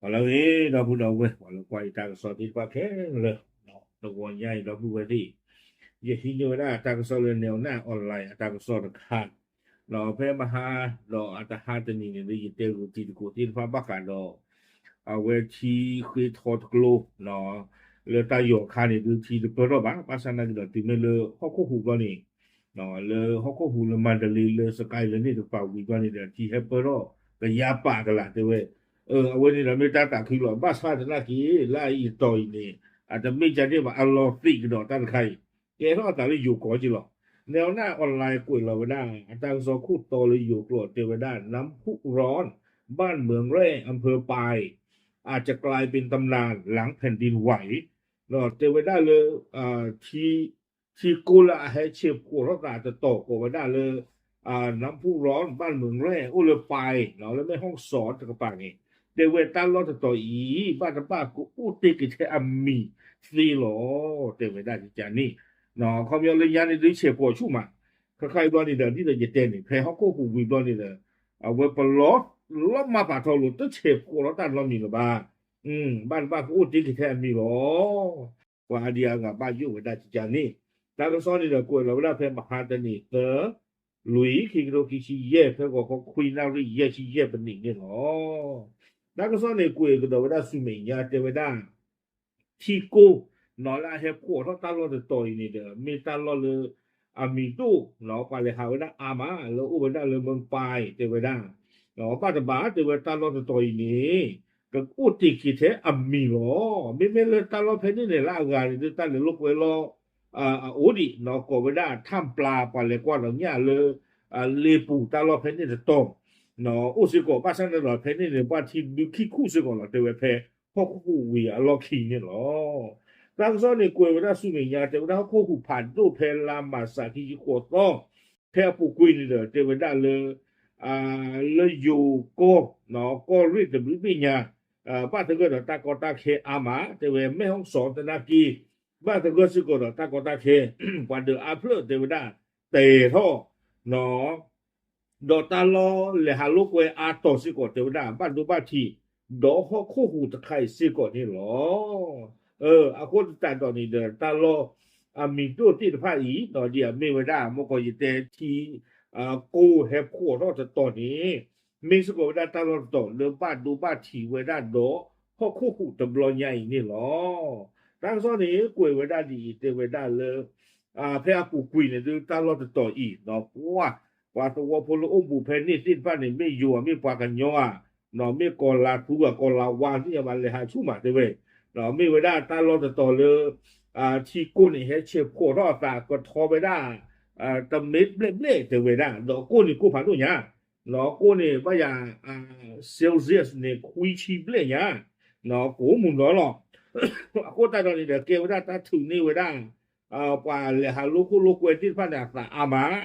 ပှၤလၢအဂ့ၤ ဒီပုၢ်ဒီဝဲၢ် ပှၤလၢကွၢ်ယတၢ်ကစီၣ်သ့ၣ်တဖၣ်ခဲလၢာ်, တဂီၤညါအံၤ ဒီပုၢ်ဝဲၢ်သ့ၣ်, ယဟံးန့ၢ်ဝဲဒၣ်တၢ်ကစီၣ်လၢ Newnet Online အတၢ်ကစီၣ်တခါ, ဒီးဖဲမဟါ ဒီးအတဟါတနံၤန့ၣ် ဒ်ယတဲဂုာ်တံၤသကိးသ့ၣ်တဖၣ်ဘၣ်ဃးဒီး အဝဲထံဃ့ထီတကျိ လၢတၢ်ယီၤခါန့ၣ်ဒုးထံတပၢၢ်ထီၣ်ဘၣ်, ဘၣ်ဆၣ်နာ်က့ဒီးတုၤမ့ၢ်လၢဟီၣ်ခိၣ်ဟူးဘျီန့ၣ် လၢဟီၣ်ခိၣ်ဟူးလၢမၤတလ့လၢစကဲလၢန့ၣ်တကပၤဝံၤဘျီန့ၣ်ဒီး ထံဟဲပၢၢ်ထီၣ်ကယါပာ်ကလာ်တဲဝဲ, အဝဲန့ၣ်ဒီးမ့ၢ်တၢ်သးခုလီၤ, ဘၣ်ဆၣ်သနာ်က့ လၢအအံၤအတီၤအံၤန့ၣ် အတမ့ၢ်ကန့ၣ်ဘၣ်, အလီၤသံးကဒီးတၢ်တခါအံၤ ကဲထီၣ်အသးလၢယိၤကီၢ်က့လီၤ. Newnet Online ကွဲးလီၤဝဲဒၣ် အတၢ်ကစီၣ်ခိၣ်တီလၢယိၤကျိာ်တဲဝဲဒၣ် น้ำพุร้อน บ้านเมืองแร่ อำเภอปาย อาจจะกลายเป็นตำนานหลังแผ่นดินไหว ဒီးတဲဝဲဒၣ်လၢ ထံကိၢ်လၢအဟဲဆဲးဖှိးထီၣ်သးတတီၤကိးဝဲဒၣ်လၢ น้ำพุร้อน บ้านเมืองแร่ အိၣ်လၢပၢ် လၢမဲၢ်ဟီၣ်စီတကပၤန့ၣ် တဲဝဲတၢ်လီၢ်တတီၤအံၤ ဘၣ်တဘၣ်ကအိၣ်တ့ၢ်က့ၤထဲအမံၤသ့လီၤ တဲဝဲဒၣ်ကကန့ၣ်, ခီပညီလၢညါန့ၣ်ဒုးဆဲးဖှိးဆူၣ်မး, ခဲခါအံၤဘျီန့ၣ်ဒီးဒ်သိးယတဲန့ၣ် ဖဲဟီၣ်ခိၣ်ဟူးဝံၤဘျီန့ၣ်ဒီး အဝဲပလီၢ်လီၤမၤပာ်ထီၣ်လိာ်တဆဲးဖှိးထီၣ်တၢ်နီတမံၤလၢၤဘၣ်, ဘၣ်တဘၣ်ကအိၣ်တ့ၢ်က့ၤထဲအမံၤလီၤ. ပှၤအါဒံအါဂၤဘၣ်ယိၣ်ဝဲဒၣ်ကကန့ၣ်, တၢ်ကစီၣ်န့ၣ်ဒီးကွဲးလီၤဝဲဒၣ်ဖဲမဟါတနံၤသၢ လွံၢ် ခံကထိခံဆံယဲၢ် ဖဲဂီၤခီခွံနၣ်ရံၣ်ယဲၢ်ဆံယဲၢ်ပနံးန့ၣ်လီၤ. တၢ်ကစီၣ်န့ၣ်ကွဲးကဒီးဝဲဒၣ်ဆူမဲာ်ညါတဲဝဲဒၣ် ထံကိၢ် လၢအဟဲဖှိးထီၣ်တၢ်လီၢ်တတီၤအံၤန့ၣ်ဒီး မ့ၢ်တၢ်လီၢ်လၢ အမံၤဒိၣ် ပှၤလဲၤဟးဝဲဒၣ်အါမး လၢအိၣ်ဝဲဒၣ်လၢ မၢပၢ် တဲဝဲဒၣ်, ဘၣ်တဘၣ်တဲဝဲတၢ်လီၢ်တတီၤအံၤန့ၣ် ကအိၣ်တ့ၢ်က့ၤထဲအမံၤလီၤ. မ့မ့ၢ်လၢတၢ်လီၢ်ဖဲန့ၣ်န့ၣ် လၢအဂၤန့ၣ်ဒုး တၢ်လဲၤလိာ်ကွဲလီၤ အအိၣ်ဒံး ကိးဝဲဒၣ် ထၣ်ပျၢ် ပှၤလဲၤကွၢ်ဒီးညၣ်လၢ လ့ပူၤတၢ်လီၢ်ဖဲန့ၣ်တတီၤ အိၣ်စ့ၢ်ကီး ဘၣ်ဆၣ်န့ၣ်ဒီး ဖဲန့ၣ်န့ၣ် ပှၤထံဒုးခံခူၣ်စ့ၢ်ကီးလီၤ တဲဝဲဖဲ ဟီၣ်ခိၣ်ဟူးဝံၤအလီၢ်ခံန့ၣ်လီၤ. တၢ်ကစီၣ်န့ၣ်ကွဲးဝဲဒၣ်ဆူမဲာ်ညါ တဲဝဲဒၣ်ဟီၣ်ခိၣ်ဟူးဖးဒိၣ်ဖဲလါမၢ်ၡးခံဆံဃိးသီ ဖဲအပူၤကွံာ်န့ၣ်ဒီး တဲဝဲဒၣ်လၢ လၢယိၤကီၢ် ကီၢ်ရ့ၣ်တဘျုးဘ့ၣ်ညါ ဘၣ်သဂၢၢ်ဒီးတၢ်ကီတၢ်ခဲအါမး တဲဝဲ မဲၢ်ဟီၣ်စီတနာ်က့ ဘၣ်သဂၢၢ်စ့ၢ်ကီးဒီးတၢ်ကီတၢ်ခဲ ပှၤဒုးအါဖျၢၣ်တဲဝဲဒၣ် တဲာ်ထီၣ် ဒီးတၢ်လီၢ်လဲၤဟးလိာ်ကွဲအါတီၤစ့ၢ်ကီးတဲဝဲဒၣ် ဘၣ်ဒိဘၣ်ထံး ဒီးဟီၣ်ခိၣ်ဟူးတခါအံၤစ့ၢ်ကီးန့ၣ်လီၤ. အဃိသတးဒီးန့ၣ်ဒီး တၢ်လီၢ်အမံၤဒိၣ်သ့ၣ်တဖၣ်အံၤ ဒ်အမ့ၢ်ဝဲဒၣ် မ့ၢ်ကီးယတဲထံ ကိၢ်ဟဲဖှိးထီၣ်တတီၤန့ၣ် မ့ၢ်စ့ၢ်ကီးဝဲဒၣ်တၢ်လီၢ်တတီၤလၢဘၣ်ဒိဘၣ်ထံးဝဲဒၣ်ဒီးဟီၣ်ခိၣ်ဟူးတဘျီညါအံၤန့ၣ်လီၤ. တၢ်ကစီၣ်န့ၣ်ကွဲးဝဲဒၣ်ဒ်အံၤ တဲဝဲဒၣ်လၢ ဖဲအပူၤကွံာ်န့ၣ်ဒုး တၢ်လီၢ်တတီၤအံၤ ပှၤ ပှၤသဝီဖိလၢအိၣ်ဘူးဖဲန့ၣ်သ့ၣ်တဖၣ်န့ၣ် မ့ၢ်ယိၤဧါ မ့ၢ်ပှၤကညီဧါ, မ့ၢ်ကီၤလၤသူဧါ ကီၤလၤဝါသ့ၣ်ညါဘၣ် လဲၤဟးဆူၣ်မးတဲဝဲ, မ့ၢ်ဝဲဒၣ်တၢ်လီၢ်တတီၤလၢ ထံကိၢ်န့ၣ် ဟဲဆဲးဖှိးထီၣ်အသးကထီဝဲဒၣ် တမ့ၢ်ဘျဲၣ်ဘျဲၣ်တဲဝဲဒၣ် ဒီးကိၢ်န့ၣ်ကိၢ်ဖးဒိၣ်ညါ, ကိၢ်န့ၣ်ဘၣ်ယၤ Celsius န့ၣ် ခွံဆံဘျဲၣ်ညါ, ကိၢ်မုၢ်နီၤလီၤ. အဃိသတးဒီးန့ၣ်ဒီး ကဲဝဲဒၣ်တၢ်ထုးန့ၢ်ဝဲဒၣ် ပှၤလဲၤဟးလိာ်ခိၣ်လိာ်ကွဲသ့ၣ်တဖၣ်န့ၣ် အသးအါမး,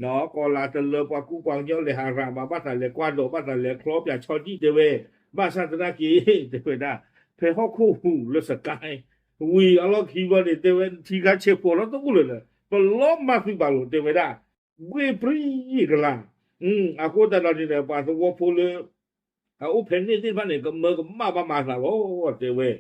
ကီၤလၤတလၢပှၤကူပှၤကညီလဲၤဟးရၤမး ဘၣ်သးလဲၤကွၢ်ဒီး ဘၣ်သးလဲၤချီပၠးဆီဒံၣ်တဲဝဲ, ဘၣ်ဆၣ်သနာ်က့ တဲဝဲဒၣ် ဖဲဟီၣ်ခိၣ်ဟူးလၢစကဲ ဝံၤအလီၢ်ခံဘျီန့ၣ် တဲဝဲ ထံခါဆဲးဖှိးထီၣ်တအိၣ်လၢၤလၢၤ ပလီၢ်မၤသုးဘၣ်လိာ်တဲဝဲဒၣ် ဘှ့ၣ်ပြံယံာ်ကလၤ, အဃိသတးဒီးန့ၣ်ဒီး ပှၤသဝီဖိလၢ အအိၣ်ဖဲန့ၣ်သ့ၣ်တဖၣ်န့ၣ် ကမၢကမၣ်ဘၣ်မၤသးလီၤ တဲဝဲ,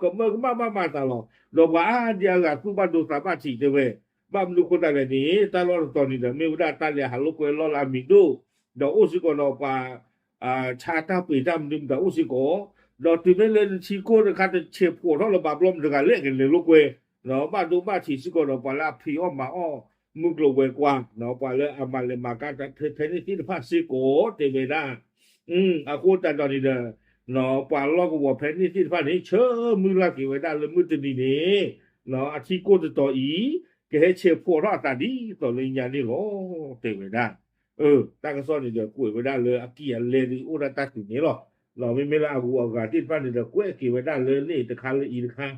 ကမၢကမၣ်ဘၣ်မၤသးလီၤ. ဒီးပှၤအါဒံအါဂၤသူၣ်ဘၣ်ဒိသးဘၣ်ထံးတဲဝဲ, ဘၣ်မနုၤအဃိသတးလဲၣ်န့ၣ် တၢ်လီၢ်တတီၤန့ၣ်ဒီး မ့ၢ်ဝဲဒၣ်တၢ်လဲၤဟးလိာ်ကွဲလီၢ်လၢအမံၤဒိၣ်, ဒီးအိၣ်စ့ၢ်ကီးဒီးပှၤ ဆါတၢ်ပှ့ၤတၢ်မနုၤမတၤအိၣ်စ့ၢ်ကီး, ဒီးတုၤမ့ၢ်လၢနထံကိၢ်တခါတဆဲးဖှိးထီၣ်လၢၤဘၣ်ဘျီ မတၤတဂၤလဲၣ်ကလဲၤလိာ်ကွဲ, ဘၣ်ဒိဘၣ်ထံးစ့ၢ်ကီးဒီးပှၤလၢအဖံးအီၣ်မၤအီၣ် မုၢ်ကျိၤဝဲၤကွာ်, ပှၤလၢအမၤလဲၤမၤကၤတၢ်ဖဲဖဲန့ၣ်သ့ၣ်တဖၣ်စ့ၢ်ကီးတဲဝဲဒၣ်, အဃိသတးဒီးန့ၣ်ဒီး ပှၤလီၢ်ကဝီၤဖဲန့ၣ်သ့ၣ်တဖၣ်န့ၣ် ဆၢမုၢ်လၢ်က့ၤဝဲဒၣ်လၢမုၢ်တနံၤန့ၣ် အထံကိၢ်တတီၤအံၤ ကဟဲဆဲးဖှိးထီၣ်အသးဒ်သိးလၢညါန့ၣ်လီၤ တဲဝဲဒၣ်. တၢ်ကစီၣ်န့ၣ်ဒီးကွဲးဝဲဒၣ်လၢအကံၢ်အလဲဒုးအိၣ်ဒၣ်တၢ်တုၤန့ၣ်လီၤ. မ့မ့ၢ်လၢအဂုၤအဂၤသ့ၣ်တဖၣ်န့ၣ်ဒီး ကွဲးက့ၤဝဲဒၣ်လၢန့ၣ်တခါလၢအံၤတခါ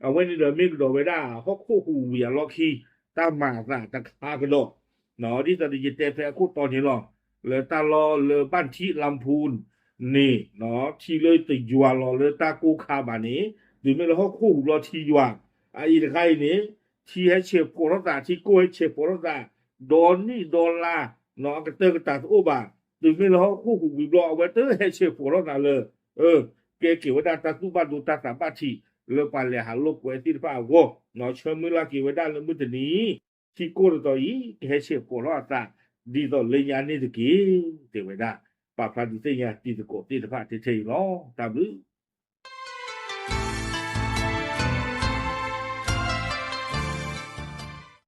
အဝဲန့ၣ်ဒီးမ့ၢ်ကဒီးဝဲဒၣ် ဟီၣ်ခိၣ်ဟူးဝံၤအလီၢ်ခံ တၢ်မၤအသးတခါကဒီး, ဒ်သိးဒီးယတဲဖဲအခိၣ်တီန့ၣ်လီၤ. လၢတၢ်လီၢ်လၢဘၣ်ထံလါဖူန့ၣ် ထံလၢတယွၤလီၤလၢတၢ်ကိၢ်ခါဘၣ်န့ၣ် တုၤမ့ၢ်လၢဟီၣ်ခိၣ်ဟူးလီၤထံယွၤ အအံၤတခါအံၤန့ၣ် ထံဟဲဆဲးဖှိးထီၣ်သး ထံကိၢ်ဟဲဆဲးဖှိးထီၣ်သး ဒီနံၣ်ဒီလါ အကတၢၢ်ကတၢၢ်တအိၣ်ဘၣ် တုၤမ့ၢ်လၢဟီၣ်ခိၣ်ဟူးဝံၤဘျီ အဝဲတဟဲဆဲးပိာ်ထီၣ်နၤလၢ ကဲက့ၤဝဲဒၣ်တၢ်သူၣ်ဘၣ်ဒိတၢ်သးဘၣ်ထံး လၢပှၤလဲၤဟးလိာ်ကွဲသ့ၣ်တဖၣ်အဂီၢ်, ဆၢမုၢ်လၢ်က့ၤဝဲဒၣ်လၢမုၢ်တနံၤ ထံကိၢ်တတီၤအံၤ ကဟဲဆဲးပိာ်ထီၣ်အသး ဒ်သိးလၢညါန့ၣ်တက့ၢ် တဲဝဲဒၣ်. ပာ်ဖျါဒုးသ့ၣ်ညါတံၤသကိးသ့ၣ်တဖၣ်ထဲထဲအံၤလီၤ. တၢ်ဘျုး